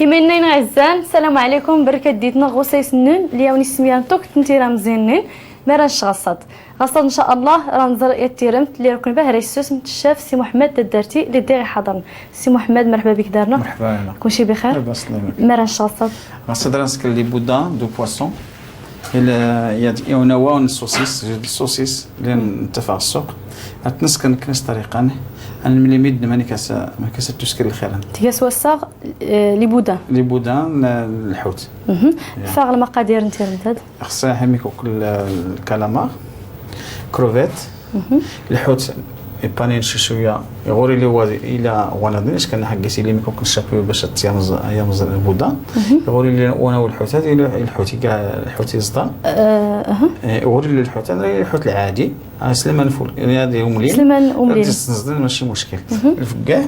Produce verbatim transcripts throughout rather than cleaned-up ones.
Imannayn iɛzzan, ssalamu ɛlaykum, barkat ditnɣ ɣ usayes-nnun, lyawn ismiyar n tukt n tiramẓi-nnun, mara nec ɣaṣṣaḍ. Ɣaṣṣaḍ n ca allah, ra nẓer i tiremt, lli rknbah ra issusm n tccaf Si Muḥmad Taddarti, lli diɣ iḥaḍrn. Si Muḥmad, mrḥba bik darnɣ. Mrḥba, yalla. Kunci bxir? Labas, Allah ibarek. Mara nec ɣaṣṣaḍ? Ɣaṣṣaḍ ra nskkr les boudins de poisson. Il, euh, il y a, il y en a une saucisse, j'ai des saucisses, lli ntafɛ ɣ ssuq. Ad tt-nskr nkns ṭṭriqan, ad nmlmd mani kas, mani kas ad tuskr lxir. Tga s wassaɣ, euh, les boudins. Les boudins, l-, lḥut. Mhm. Ya. Faɣ lmaqadir n tiremt-ad. Xṣa imi kuk l-, lkalamar, crevette, lḥut, ipanin cwiya, iɣur ili wa ila wanaḍin, ickana ḥaggis ili imi kuk ncapiw bac ad t-yamẓ, yamẓ lbuda. Mhm. Iɣur ili wana lḥut, ad ili lḥut, iga lḥut iẓḍan. Eh, aha. Eh, iɣur ili lḥut, ad ili lḥut lɛadi, ah, slman ful, ad ili umlil. Slman umlil. Ad t-nẓḍin, maci muckil. Mhm. Lfgah,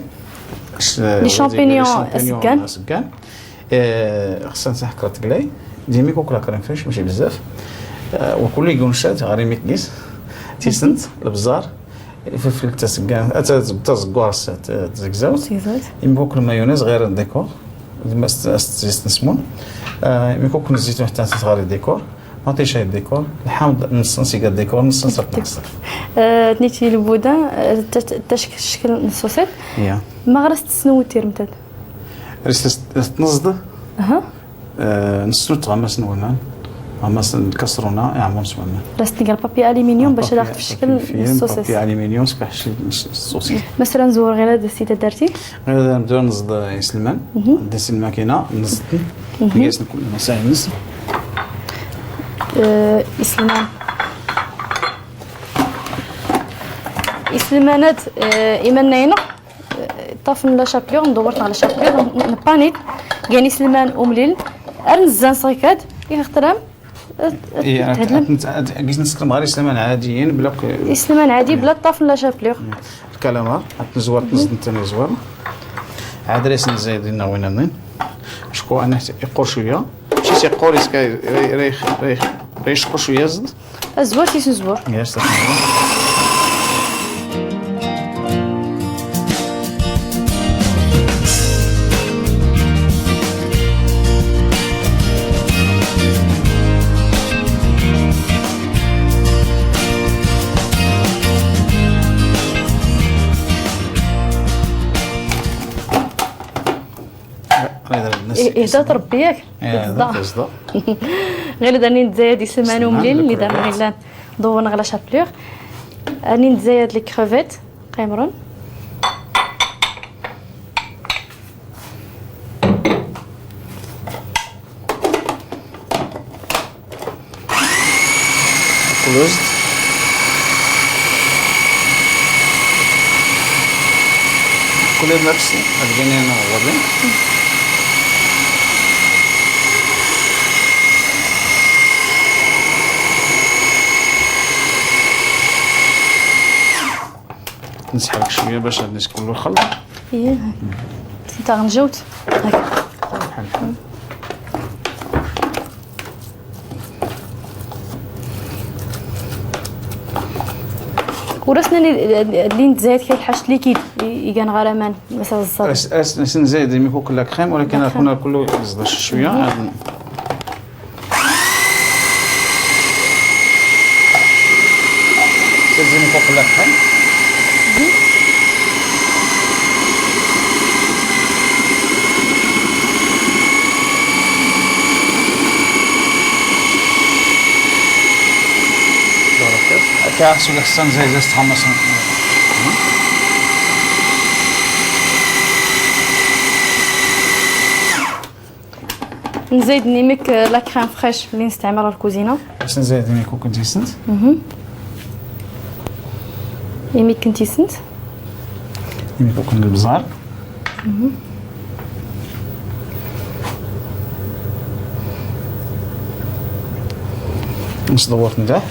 les champignons asggan. Asggan. Eh, xṣan saḥ kra tglay. Dimi kuk la crème fraîche, maci bzzaf. Eh, wa kullu igun cad, ɣar imik gis. Tisnt, lbẓar, iflfl tasggan, eh, tazggurt, eh, tazgzawt. Tazgzawt. Imi kuk lmayonnaise, ɣir décor. Dima ast-, ast-, ast-, nsmun. Eh, imi kuk zzit ḥtta ɣir décor. Maṭica décor. Lḥamḍ, nṣṣ iga décor, nṣṣ. Eh, tniti lbuda, eh, t-, t-, tacc-, cckel n ṣṣuṣiṭ. Ya. Maɣra s-tessnewd tiremt-ad? Ris tnẓḍ. Aha. Eh, nessnut ɣ ammas n waman. Ɣ ammas n lkaṣruna, iɛmmer s waman. Ras tnga papier aluminium bac ad aɣ-tfeckel s ṣṣuṣiṣ. Papier aluminium, s kaḥc s ṣṣuṣiṣ. Masra nzwur ɣir ad si taddarti? Ɣir ad nbdu nẓḍ iselman. Mhm. Nda si lmakina, nẓḍ. Mhm. Ngas nkul masail nẓḍ. Eh, iselman. Iselman-ad, eh, imannayn-nɣ. Ṭṭafn la chapelure, ndwwrt ɣ la chapelure, n-, npanit, gan iselman umlil, ar nzzan s ɣikad, ixtram, eh, eh, thedlm. Gis nskrm ɣar iselman ɛadiyin, bla k-, iselman ɛadi, bla ṭṭafn la chapelure. Lkalama, ad t-nzwar, ad t-nzwar. Ɛad ris nzayed inna win-nnin. Acku ana iqqur cwiya. Maci iqqur, iska, ra, ra, ra, ra icqu cwiya zd. Azwar, tis nzwar. Yes, that's right. Ihda-t Ṛebbi, yak? Ihda-t Ṛebbi. Ɣilad ani nzayad iselman umlil, lli darn ɣillan ḍuwwrn ɣ la chapelure. Ani nzayad les crevettes, qimṛun. Kuluzd. Kuluzd nfs الجنين هو اللي. نسحبك شوية باش غادي تكون الخلط. ايه. انت غنجوت. هكا. بحال بحال. وراسنا اللي، اللي نتزايد فيه الحشد ليكيد، ي-، يكان غرمان، مثلًا الزر. اس-، اس-، اس-، نزايد ميكوك لا كريم، ولكن لا كريم. غنكون لو زدر شوية. مهم. تزيني فوق اللحم. بارك الله. هكا خصو داك الصنزة يزيد تخمص. نزيد نيميك لا كريم فريش اللي نستعملها الكوزينة. باش نزيد نيميك وكنت يسنت. مهم. نيميك كنت يسنت. نيميك وكنت البزار. مهم. نص دورت نتاع.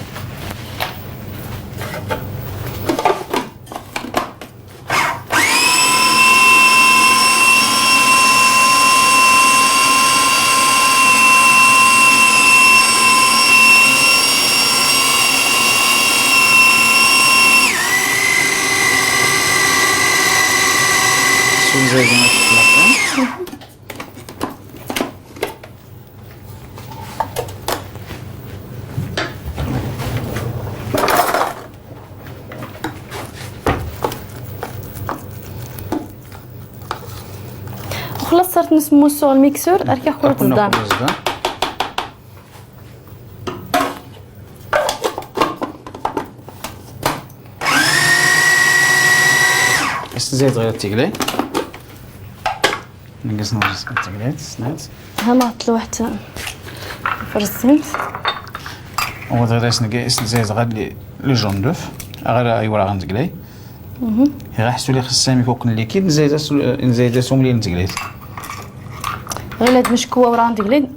ثرت نسمو السوغ الميكسور، أركي أخوي تزدان. إسن زيت غير تيقلي. نقص نقص تيقلي، سنات. ها ما عطلو حتى فرزين. وغير إسن زيت غير لي، لي جون دوف. غير أي ورا غنتقلي. غا حسولي خص سامي كوك ليكيد، نزيد أس-، نزيد أسوم لي نتقليت. غير هاد مشكوة ورا نتقليت.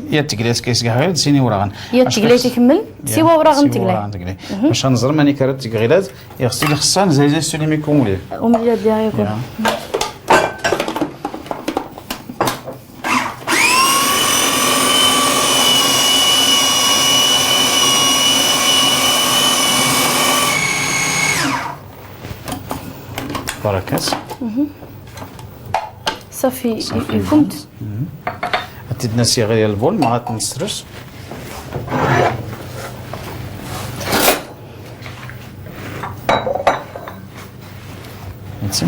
يا تقليت كيس كاع غير سيني ورا غن. يا أش تقليت كيس يكمل، يا سيوا ورا سيوا غنتقلي. ورا غنتقلي. باش نزر ماني كارت تقليت، يا خصني خصها نزيد أسولي ميكوم ليه. ومن يد يا يكون. يا. بركات. صافي، صافي، يكمت. مهم. هاتي تنسي غير البول، ما غاتنسرش. هاتي.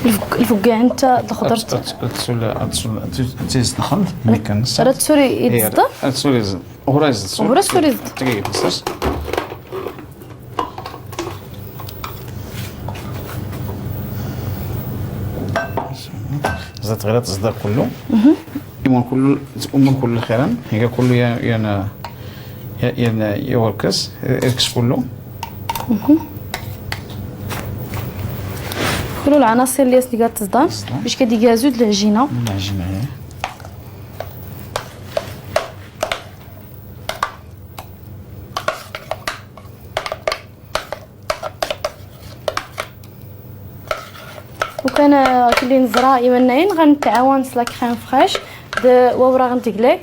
الفك-، الفكاع انت الخضر أت-، تا- أت-، أتسول-، أتسول-، أت-، أتيز دخل، مي كان راه تسوري إيه، يتصدى؟ أتسوري زد. وهو راه يزد. وهو راه سوري زد. دقيقة، بصح. زدت غير تصدر كله. يمون كله، يمون كله خيرا. هي كله يا، يا، يا، يا، يا وركس، يركس كله. كل العناصر اللي يسني قاعد تصدر. تصدر. باش كدي جازو د العجينة. العجينة، إيه. وكان كلي نزرا يمناين غنتعاون سلا كريم فريش د وورا غنتقلي.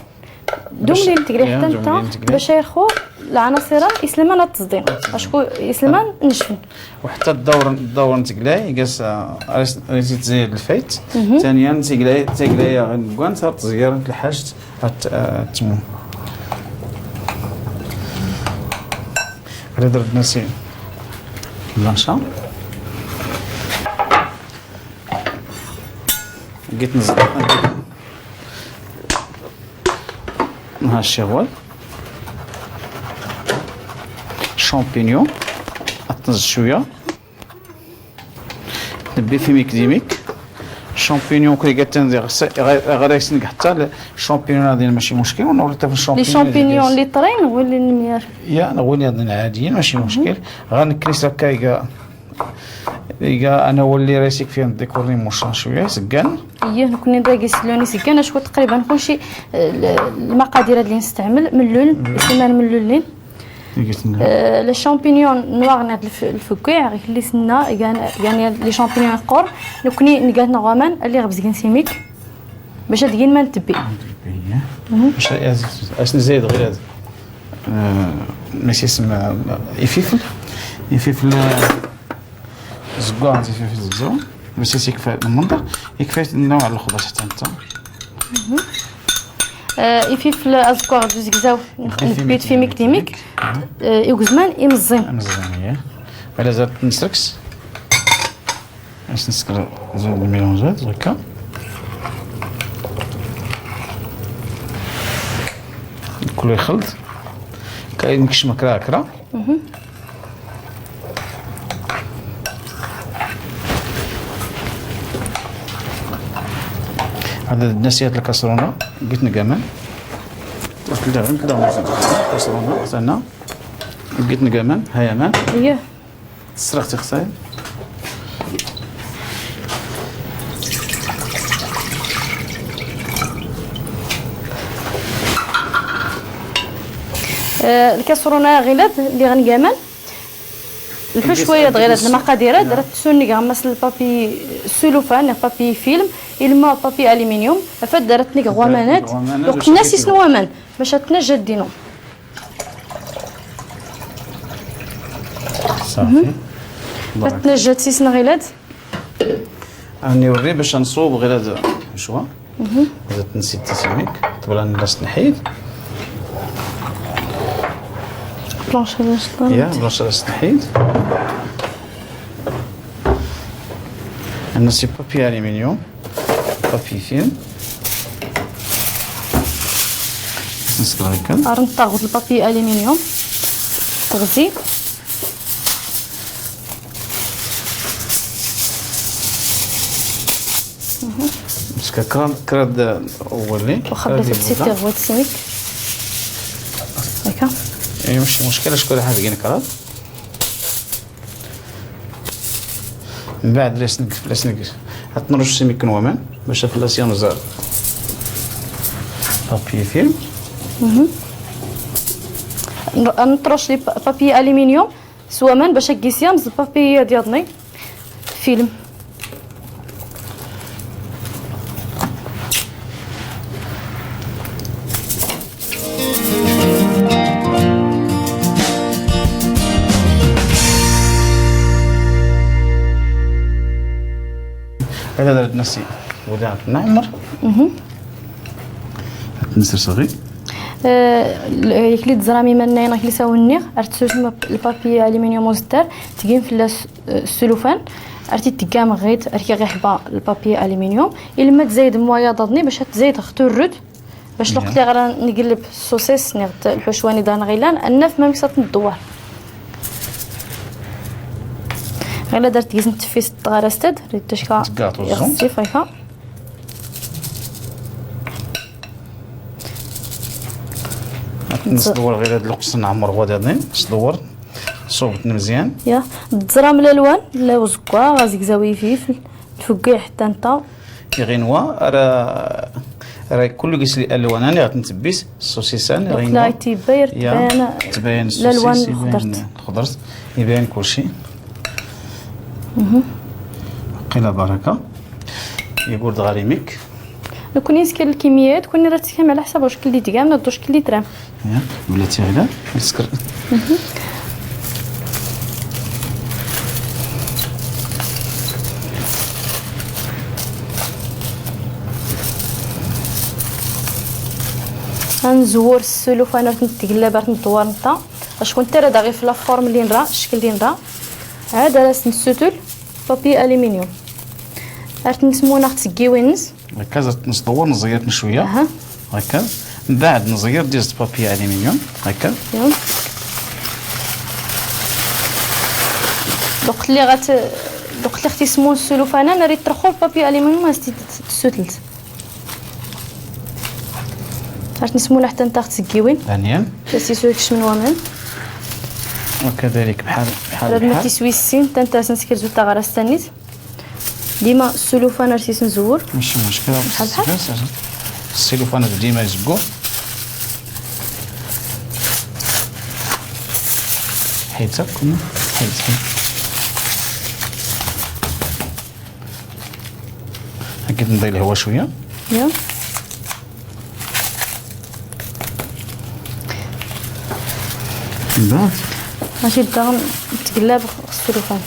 دوم لي نتقلي حتى نتا باش يرخو العناصر يسلمان التصديم. اشكو يسلمان نشفن. وحتى الدور، الدور نتقلي قاس، آه، ريس-، ريسي تزيد الفيت. ثانيا تقلي، تقلي غنقوان صار تزيار الحاجة. هت-، آه، تمو. غادي نضرب نسيم بلانشا. جيت نزل. ها الشغل. شامبينيون. غتنزل شوية. نبي في ميك ديميك. شامبينيون كي قالت لنا غ-، غ-، غادي يسنق حتى ل-، شامبينيون هذه ماشي مشكل، ونوري حتى في لي الشامبينيون شامبينيون اللي طرين هو اللي نمير. يا، أنا هو اللي هذين عاديين، ماشي مشكل. غنكريس هكا يقا، يقا أنا هو اللي ريسيك فيها ديكورني موشا شوية، سكان. إيه، نكون نراقي سلوني سكان، أشكو تقريبًا كلشي، آه، ال-، المقادير اللي نستعمل، ملول، سمان ملولين. آه، لي شامبينيون نواغ نيض الف-، الفكوع، غير اللي سنا، يعني، يعني لي شامبينيون قور، نكني نقات نغومان، اللي غبزقين سيميك، باش هاد ما نتبي. نتبي، إيه. باش أس-، أس نزيد غير هاد. آه، ماشي اسم، آه، يفيفل. يفيفل، آه، زكوان، يفيفل زكوان. ماشي سي كفاية المنظر، يكفي النوع الخضر حتى انت. آه، يفيفل أزكوار دوز كزاو، نبيت في ميك ديميك. آه، يوزمان يمزين. يمزين، إيه. ولا زاد نسكس. باش نسكر زوج ميلونجات، هكا. كله يخلط. كاين كشمة كرا كرا. هذا نسيت الكسرونة، قلت نقامن. قلت لها، قلت لها، كسرونة، استنى. قلت نقامن، هيا مان. إيه. تسرقتي خصايا. آه، الكسرونة غلاد اللي غنقامن. نحو شوية د غير هاد المقاديرات، درت سوني غمس البابي سولوفان، بابي فيلم، إلما بابي ألومنيوم، فدرت نيك غوامانات، غوامانات وقت باش الناس يكتبوا. يسنوا أمان، باش هتنجد دينو. صافي. بركة. هتنجد سيسنا غيلاد. راني نوري باش نصوب غير هذا شوا. زدت نسيت تسميك. طبعا الناس نحيد. بلونش هذا شطان. يا، بلونش هذا نحيد. عندنا سي بابي ألومنيوم. بابي فيلم. نسكر هكا. ارنطاغ البابي الومنيوم. تغزي. مسكا كراد، كراد اولي. وخبرت كراد تسيتي يبغى. غوات سميك. هكا. اي، مش مشكلة، شكون حاب يجينا كراد. من بعد لا سنقف، لا سنقف. هتنرش سميك نومان باش فلاسيون زار. بابي فيلم. نر-، نطرش لي با-، بابي الومنيوم. سوامان باش اكيسيام زبابي ديالني فيلم. هذا درت نسي وداع نعمر. نسر صغير. آه، ل-، يكلي تزرامي مناين، يكلي ساونيغ، ارتسوش البابي الومنيوم وزدار، تقيم في اللاس-، آه، السلوفان، ارتي تقام غيت، اركي غير حبا البابي الومنيوم، الا ما تزايد موايا ضدني باش تزايد اختو الرد، باش الوقت اللي غادي نقلب السوسيس نيغ الحشواني دان غيلان، النف ما مكسات الدوار. غير درت كيس نتفيس الطغارة ستد، ريت تشكا تقاطو الزون. يغسي فايفا. نصدور غير هاد القص نعمر هو دادين، نصدور. صوبت مزيان. يا، الدرام الالوان، لا وزكوا، غازيك زاوي فيفل، تفقي حتى انت. يغينوا، راه، راه كل قيس لي الوان، انا غتنتبيس، السوسيسان، دونك يغينوا. لا تيباير يا، تبان تبان الالوان السوسيس، يبان الخضرت. الخضرت، يبان كلشي. قيلا بركة. يقول دغاري ميك. نكون نسكر الكميات، كوني راه تفهم على حسب واش كليتي كاع، ما دوش كليت راه. يا، بلاتي غدا، نسكر. غنزور السلوفان، نتقلب، نتدور نتا. اش كنت راه داغي في لا فورم اللي نرا، الشكل اللي نرا. عاد راه نسوتل بابي الومنيوم. عرفت نسمو ناخد سكيوينز. هكا زدت نص دور، نزيرت شوية. أها. هكا. من بعد نزير ديزت بابي ألومنيوم. هكا. يلا. دوك اللي غت-، دوك اللي اختي سمو السلوفانة، أنا ريت ترخو البابي ألومنيوم، ما ستي تسوتلت. عرفت نسمو حتى نتا اخت سكيوين. ثانيا. كاسي سويكش من ومن. وكذلك بحال، بحال، راه ما بحال. تيسوي السين، حتى نتا سنسكر زوتا غرا استنيت. ديما السلوفان راه تيسنزور. ماشي مشكل. بحال بحال. السلوفان ديما يزقو. حيت هاك، حيت، حيت. هاكا نضيف الهوا شوية. يا. من بعد؟ ماشي الدغن تقلب السلوفان.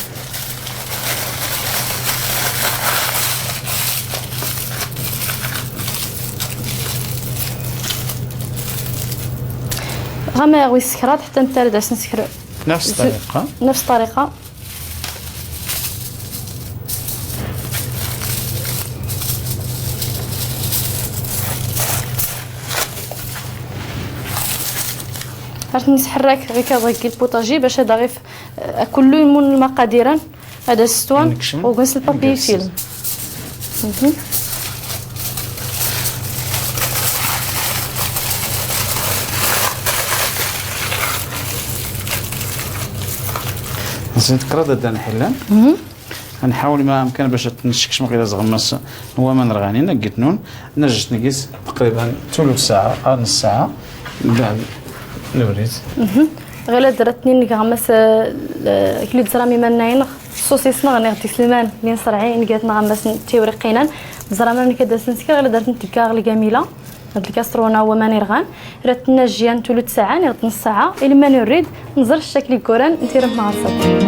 غا ما يغوي السكرات حتى نتا راه داس نسكر. نفس الطريقة. نفس الطريقة. عرفت نسحرك غير كضيق البوطاجي باش هذا غير ف-، آه، كله يمون المقادير. هذا الستوان نكشم. وقنص البابي ونكسر. فيلم. مهم. نسيت كرا دا دان حلان. مهم. غنحاول ما امكن باش نشكش مقيله زغمس. هو ما نرغاني نقيت نون. نجت نقيس تقريبا ثلث ساعه، آه، نص ساعه. من بعد نوريت. مهم. غير درتني نغمس، آه، ال-، كلي تزرامي مالناين، السوسيس نغني غدي سلمان، لين صرعي نقيت نغمس تيوريقينان. تزرامي نكدس نسكر، غير درت نتكا غلي جميله. هاد الكاسترونه هو ماني رغان، راه تنجيان تولد ساعه، ني نص ساعه، الا ماني نريد نزر الشكل الكوران، نتي راه مع الصبر.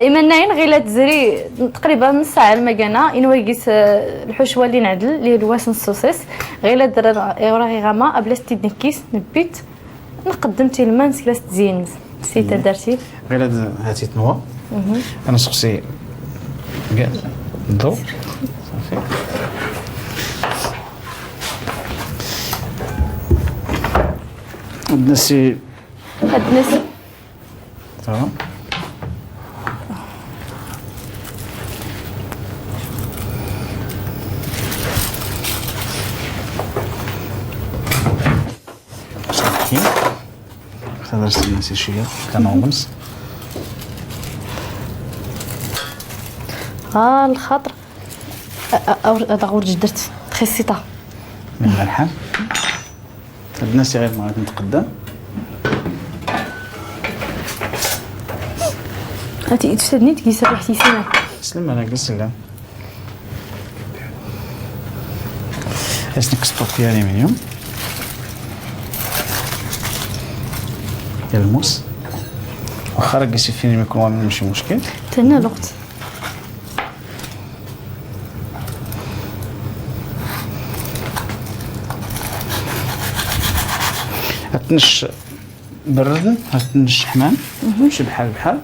ايمناين غير لا تزري تقريبا نص ساعه المكانه، ان ورقيس، آه، الحشوه اللي نعدل، اللي هو الواسن السوسيس، غير لا در، آه، غير غامه، ابلا ستيد نكيس، نبيت. نقدم تيلمان سكلاس تزينز. سيتا درتي. غير هاد، هاتي تنوا. انا سقسي كاع الضو. صافي. هاد الناس ي- هاد الناس. تمام. صافي. خاطر نسيت شوية، كان ونص. ها الخاطر. أ-، أ-، أ-، هذا غور درت خيسيطة. من الملحة. الناس غير ما غادي نتقدم. هاتي تستدني تقيس ريحتي سينا. سلم انا قلت سلم. خاصني كسطوك ديال الالومنيوم. ديال الموس. واخا راه قلتي فين يكون ماشي مشكل. تهنا الوقت. هتنش بردن، هتنش حمان. ماشي بحال بحال.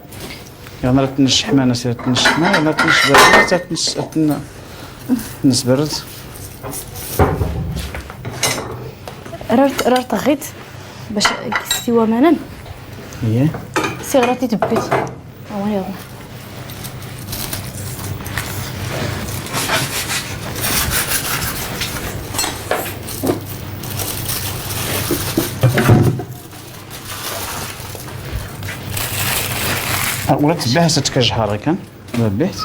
يعني راه تنش حمان، سير تنش حمان، يعني راه تنش بردن، حتى تنش، تن-، تنش برد. راه، راه طغيت باش كيستوى مانن. ايه. سي غراتي تبيت. اه، وين يلا؟ اه، ولا تبيها ستكاش حركة. بيت.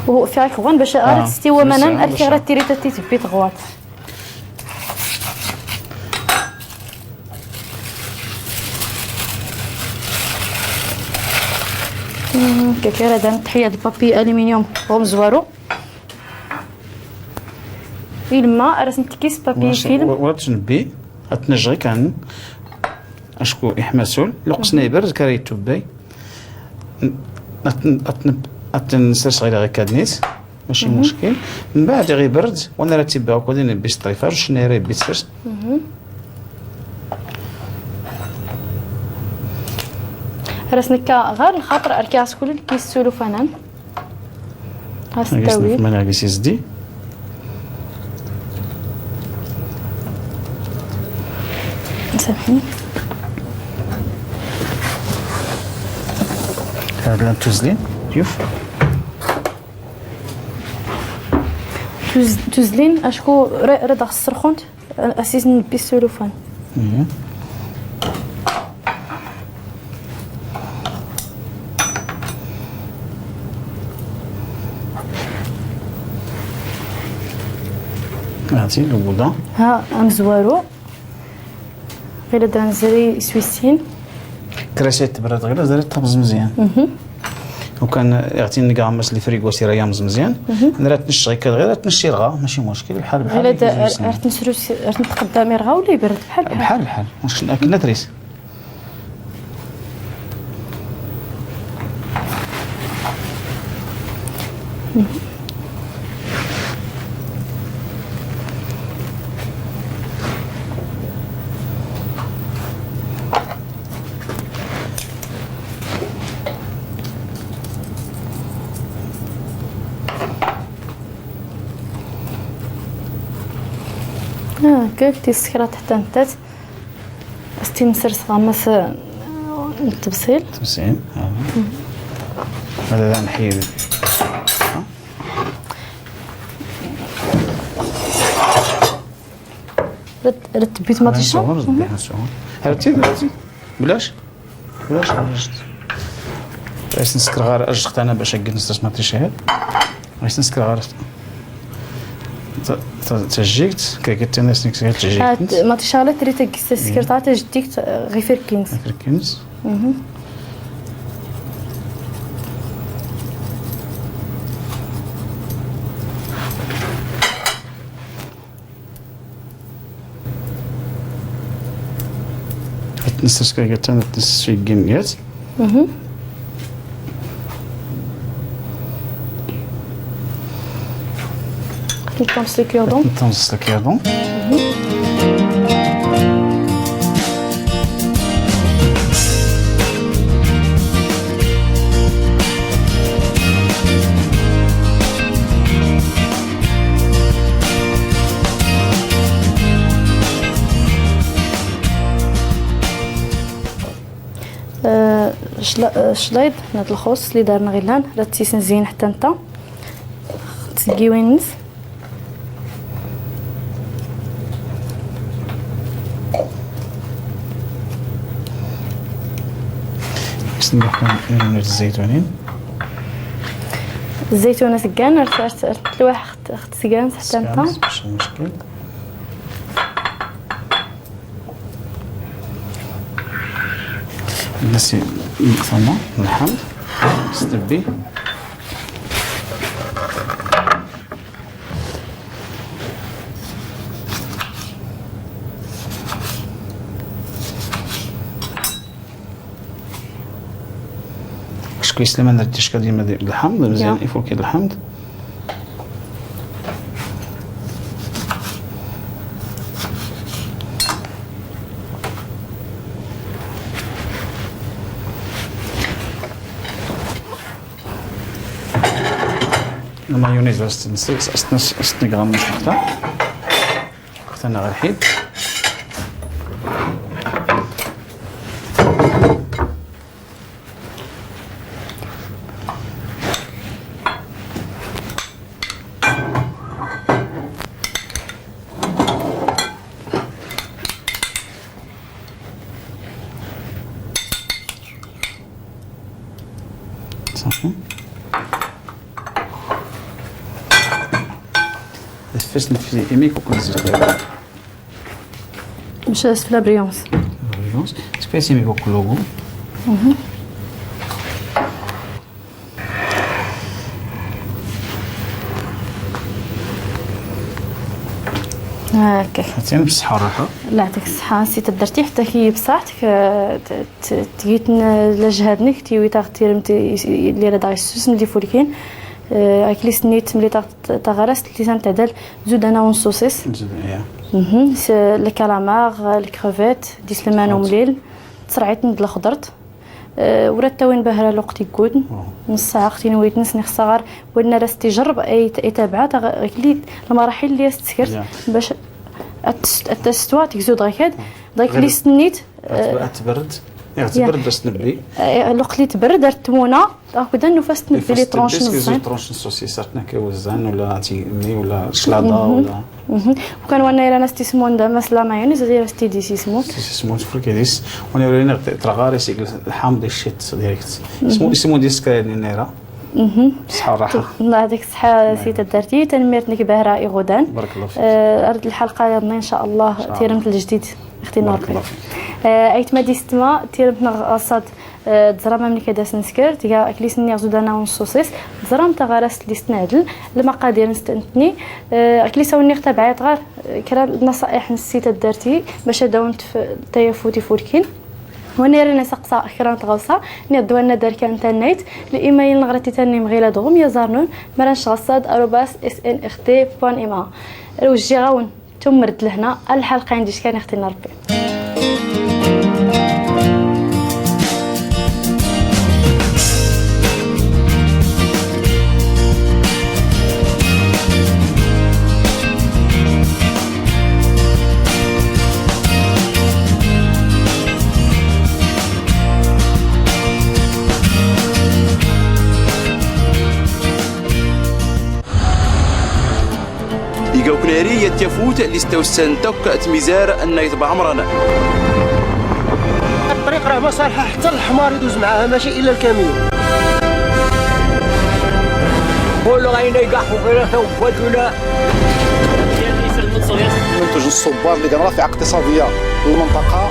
وفي عيك غوان باش آه، عرفت ستي ومنن بس الكي غير باش تيري تتي تبيت غوات. مم، كيكيرا دان تحية البابي ألومنيوم غوم زوارو. إلما راه سنتكيس بابي ماشي، فيلم. و-، ولا تنبي، أتنجغي كان. أشكو إحماسول، لقسنا يبرد كاري توبي. أتن-، أتن-، أتنسرس غير غير كادنيس، ماشي مشكل. من بعد غير برد، وأنا راه تيبا هاكا دير بيس طريفة، شنو راه بيس فرس. راه سنكا غير الخاطر أركي عسكولي الكيس سولو فنان. هاستاوي. مالا غيسيس دي. سامحني. هاد لان توزلين، شوف. توز-، توزلين، أشكو ر-، رضا السرخونت. أسيس نبي السلوفان. مهم. هاتي الوضع. ها، أم زوارو. غير دان زري سويسين. كراسي تبرد غير زري تطبز مزيان. مهم. وكان يعطيني كاع مس لي فريكو سي راه يامز مزيان. مهم. انا راه تنشغي كذا غير تنشي رغا، ماشي مشكل، بحال بحال غير كيف دا-، السمن. راه تنسرو س-، راه تنتقدامي رغا ولا يبرد بحال بحال. بحال بحال. واش كنا، كنا تريس. اه، كيف تيسكرات حتى نتات. استي مسرس غمس التبصيل. تبصيل، اه. هذا نحيد. رد، رد بيت ما تشرب؟ صغار، رد بيها صغار. هرتي، هرتي. بلاش. بلاش، بلاش. بس نسكر غير أجدخت أنا باش أقد نستاش ما تشهد. بس نسكر غير. ت-، ت-، تجيكت، كي قلت أنا سنك سنك تجيكت. هات، ما تشالت ريتك سكرتها تجديكت غير فيركينز. غير فيركينز. مهم. هتنسس كاكا تانا تنسس في الجيم يات. مهم. نطمس الكيردون. نطمس الكيردون. مهم. شلا-، شلايض، هاد الخوص اللي دارنا غيلان، راه تيسن زين حتى نتا. تسقيوينس. بسم الله الرحمن الرحيم. الزيتونين. الزيتونة سقان، راه صارت، صارت لواحد، خت سقان حتى نتا. سقان، ماشي مشكل. الناس يقطعنا اللحم، ستبي. شكون يسلم؟ انا درت شكا ديما ديال الحمض مزيان، يا. يفوكي الحمض. المايونيز أست-، أست-، أست-، أست-، غرام مش أكتر. أكتر غير حيد. صافي. الفاس نفسي إيمي كوكو نزيد. مش اسفل بريونس. بريونس. سبيسي مي كوكو لوغو. هاكا. عطيني بالصحة والراحة. لا، يعطيك الصحة، نسيت درتي حتى كي بصحتك، آه، ت-، ت-، تقيت ن-، لا جهاد نك تيوي تاغ تيرم تي-، اللي راه داغي السوس ملي فولكين. آه، اكلي سنيت ملي تاغ ت-، تاغ غرس اللي سان تعدل زود انا ونصوصيص. زود، يا. مهم. س-، الكالامار، الكروفيت، ديس لمان ومليل. تصرعيت ند الخضرت. آه، ورات تاوين بهرة لوقت يقود. نص ساعة اختي نويت نسني خصها غير وين راس تجرب اي ت-، اي تابعة تاغ-، كلي المراحل اللي استسكرت يا. باش اتس-، اتستوى تكزود غير كاد. داك غير اللي سنيت، آه، اتبرد. يا، اتبرد باش تنبي. آه، لوقت اللي تبرد درت تمونة، هكذا نفاس تنبي لي ترونش نصين. ترونش نصوصي صارتنا كوزان ولا تيمي ولا شلاضة ولا. مهم. وكان وانا الا ناس تيسمون دا مسلا مايونيز، غير ستي دي سيسمون. سيسمون تفرك هذيس. وانا ولا نغ-، ترغاري سيك الحام دي الشيت ديريكت. اسمو، اسمو دي سكاي نيرا. مهم. صحة وراحة. الله يعطيك الصحة سيدة دارتي، تنميرت نك باهرة إيغودان. بارك الله فيك. آه، أرد الحلقة يضني إن شاء الله، إن شاء الله. تيرمت الجديد، أختي بارك نورك. الله فيك. آه، أيت ما ديستما، تيرمت نغ-، أصاد، آه، دزرامة من كداس نسكر، تيغا أكليس نيغ زودانا ونصوصيس، دزرام تغارس ليست نعدل، المقادير نستنتني، آه، أكليس ونيغ تبعيط غار، آه، كرا النصائح نسيت دارتي، باش داونت ف-، تيفوتي فوركين. ونيرن سقسا كرا تغوصا، نيض وانا دار كان تنيت، الإيميل نغرتي تاني مغيلة دغم يزارنون، مرنش غصاد أروباس إس إن إخ تي بوان إم أ. روجي غاون، تم مرد لهنا، الحلقة عندي شكان يختي نربي. إيكا وكناري يتيفوت ليستوسن توك تميزار النايت بعمران. الطريق راه ما صالحة حتى الحمار يدوز معاها، ماشي إلا الكاميون. قولوا غاينا يقحوا غير ثوب وجونا. منتج الصبار اللي كان رافع اقتصادية للمنطقة.